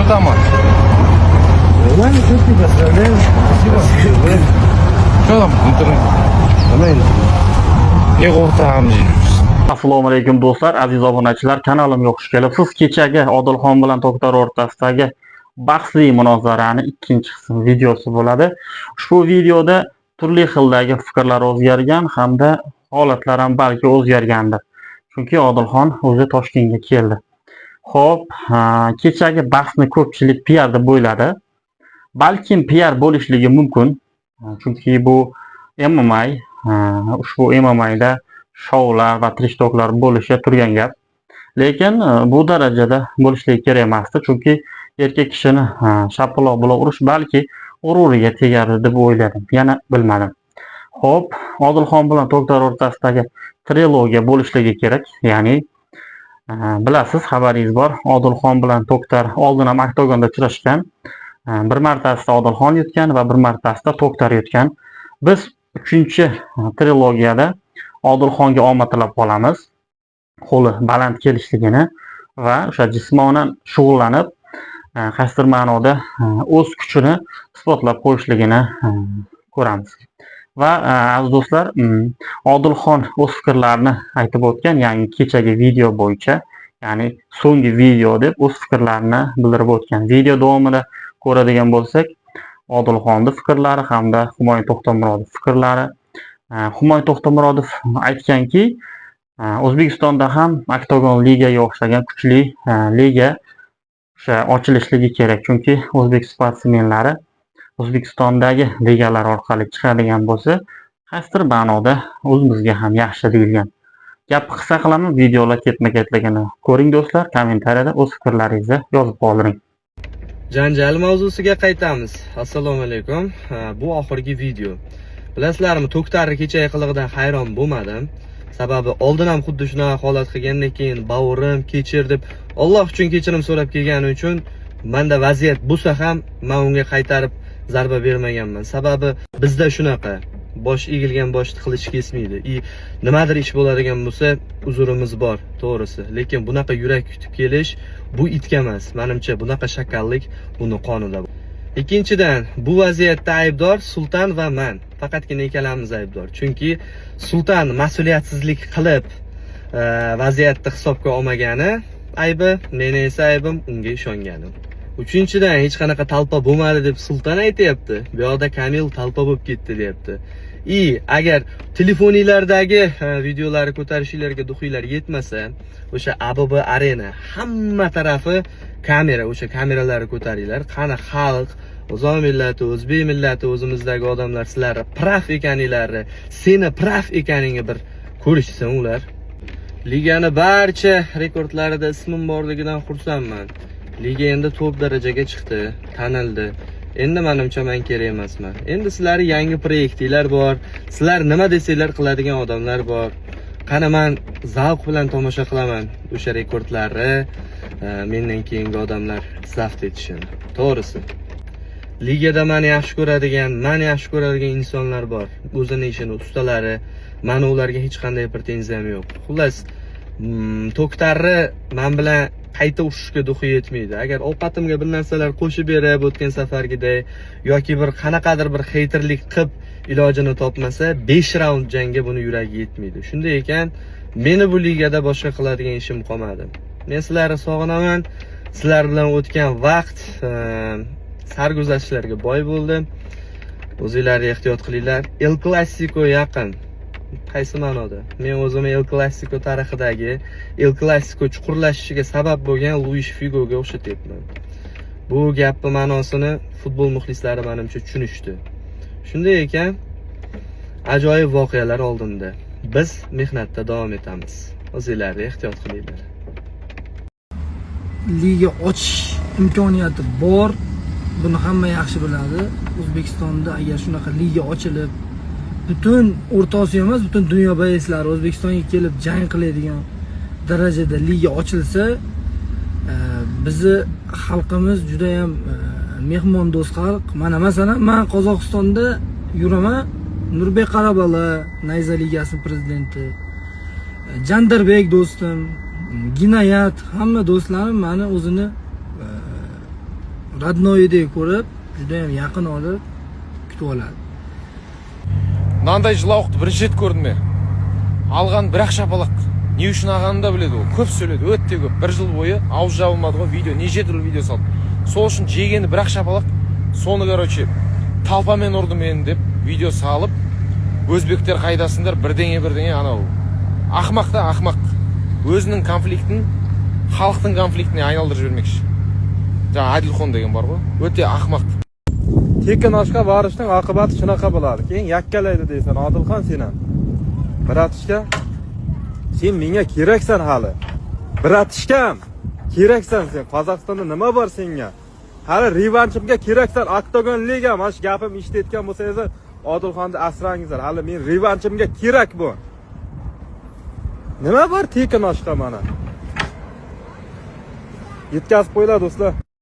Что там? Нормально, четко, поздравляю. Спасибо. Что там в интернете? Нормально. Ne qo'rqamiz? Assalomu alaykum, do'stlar, aziz obunachilar, kanalimga xush kelibsiz. Kechagi Odilxon bilan To'xtar o'rtasidagi bahsli munozarani ikkinchi qism videosi bo'ladi. Ushbu videoda turli xildagi fikrlar o'zgargan hamda holatlar ham balki o'zgargandir. Chunki Odilxon o'zi Toshkentga keldi. Xo'p, kechagi bahsni ko'pchilik PR deb o'yladi. Balkim PR bo'lishligi mumkin. Chunki bu MMA, ushbu MMAda shoular va trash talklar bo'lishi turgan gap. Lekin bu darajada bo'lishligi kerak emasdi, chunki erkak kishini shapaloq bilan urish balki g'ururiga tegardi deb o'yladim. Yana bilmadim. Xo'p, Odilxon bilan To'xtar o'rtasidagi trilogiya bo'lishligi kerak. Ya'ni bilasiz, xabaringiz bor. Odilxon bilan To'xtar oldin ham oktagonda uchrashgan. Bir martasida Odilxon yutgan va bir martasida To'xtar yutgan. Biz uchinchi trilogiyada Odilxonga omad tilab qolamiz. Qo'li baland kelishligini va o'sha jismonan shug'ullanib, qaysidir ma'noda o'z kuchini isbotlab qo'yishligini ko'ramiz. Va aziz do'stlar, Odilxon o'z fikrlarini aytib o'tgan, ya'ni kechagi video bo'yicha, ya'ni so'nggi video deb o'z fikrlarini bildirib o'tgan. Video davomida ko'radigan bo'lsak, Odilxonni fikrlari hamda Humoyun To'xtamurodov fikrlari. Humoyun To'xtamurodov aytganki, O'zbekistonda ham Oktagon ligaga o'xshagan kuchli liga o'sha ochilishligi kerak, chunki o'zbek sportsmenlari O'zbekistondagi ligalar orqali chiqadigan bo'lsa, qaysidir ma'noda o'zimizga ham yaxshi deyilgan. Gapni qisqa qilaman, videolar ketma-ketligini ko'ring, do'stlar, kommentariyada o'z fikrlaringizni yozib qoldiring. Janjal mavzusiga qaytamiz. Assalomu alaykum. Ha, bu oxirgi video. Bilasizlarmi, To'ktarni kechagi qilig'idan hayron bo'lmadim. Sababi oldin ham xuddi shunaqa holat qilgandan keyin "Bavurim, kechir" deb, Alloh uchun kechirim so'rab kelgani uchun menda vaziyat bo'lsa ham men unga qaytarib zarba bermaganman. Sababi bizda shunaqa. Bosh egilgan boshni qilich kesmaydi. И nimadir ish bo'ladigan bo'lsa, uzrimiz bor, to'g'risi. Lekin bunaqa yurak yutib kelish bu itga emas. Menimcha, bunaqa shakallik buni qonida. Ikkinchidan, bu vaziyatda aybdor Sultan va man. Faqatgina ikkalamiz aybdor. Chunki Sultan mas'uliyatsizlik qilib, vaziyatni hisobga olmagani aybi, meni esa aybim unga ishonganim. Uchinchidan, hech qanaqa толпа bo'lmadi deb Sultan aytyapti. Bu yoqda Kamil толпа bo'lib ketdi deyapti. И agar telefoninglardagi videolarni ko'tarishinglarga дух inglar yetmasa, o'sha ABB Arena hamma tarafi kamera, o'sha kameralarni ko'taringlar. Qani xalq, o'zon millati, o'zbek millati, o'zimizdagi odamlar sizlarni прав ekaninglarni, seni прав ekaningni bir ko'rishsin ular. Ligani barcha rekordlarida ismim borligidan xursandman. Liga endi top darajaga chiqdi, tanildi. Endi menimcha men kerak emasman. Endi sizlarning yangi proyektinglar bor. Sizlar nima desanglar qiladigan odamlar bor. Qani, men zavq bilan tomosha qilaman o'sha rekordlarni mendan keyingi odamlar zabt etishini. To'g'risi. Ligada meni yaxshi ko'radigan, meni yaxshi ko'radigan insonlar bor. O'zini ishini ustalari, mani ularga hech qanday pretenziyam yo'q. Xullas, To'ktarni men bilan qayta urushishga дух i yetmaydi. Agar ovqatimga bir narsalar qo'shib berib o'tgan safargiday yoki bir qanaqadir bir хейтерlik qilib ilojini topmasa, 5 raund jangga buni yuragi yetmaydi. Shunday ekan, meni bu ligada boshqa qiladigan ishim qolmadi. Men sizlarni sog'inaman. Sizlar bilan o'tgan vaqt sarguzashtlarga boy bo'ldi. O'zinglarni ehtiyot qilinglar. El Clasico yaqin. Qaysi ma'noda? Men o'zimni El Clasico tarixidagi El Clasico chuqurlashishiga sabab bo'lgan Luis Figoga o'xshatyapman. Bu gapni ma'nosini futbol muxlislari menimcha tushunishdi. Shunday ekan, ajoyib voqealar oldinda. Biz mehnatda davom etamiz. O'zinglarni ehtiyot qilinglar. Liga ochish imkoniyati bor, buni hamma yaxshi biladi. O'zbekistonda agar shunaqa liga ochilib, butun O'rta Osiyo emas, butun dunyo боец lari O'zbekistonga kelib jang qiladigan darajada liga ochilsa, bizni xalqimiz judayam mehmondo'st xalq. Mana, masalan, man Qozog'istonda yuraman, Nurbek Qarabala, Nayza ligasini prezidenti, Jandarbek do'stim, Ginoyat, hamma do'stlarim mani o'zini Родной idek ko'rib, judayam yaqin olib kutib oladi. Мынандай жылауықты бірінші рет көрдім мен. Алған бір ақ шапалақ. Не үшін алғанын да біледі ол. Көп сөйледі, өте көп. Бір жыл бойы ауыз жабылмады ғой, видео, неше түрлі видео салды. Сол үшін жегені бір ақ шапалақ. Соны, короче, толпамен ұрды мені деп видео салып, өзбектер қайдасыңдар, бірдеңе бірдеңе. Анау ақымақ та ақымақ. Өзінің конфликтін халықтың конфликтіне айналдырып жібермекші. Жаңа Әділхон деген бар ғой, өте ақымақ. Tekin oshga borishning oqibati shunaqa bo'ladi. Keyin yakkalaydi deysan, Odilxon, sen ham. Братишка, sen menga keraksan hali. Братишка m, keraksan sen. Qozog'istonda nima bor senga? Hali revanshimga keraksan. Oktagon Liga, mana shu gapim eshitayotgan bo'lsangizlar, Odilxonni asrangizlar. Hali men revanshimga kerak bu. Nima bor tekin oshga mana? Yetkazib qo'yinglar, do'stlar.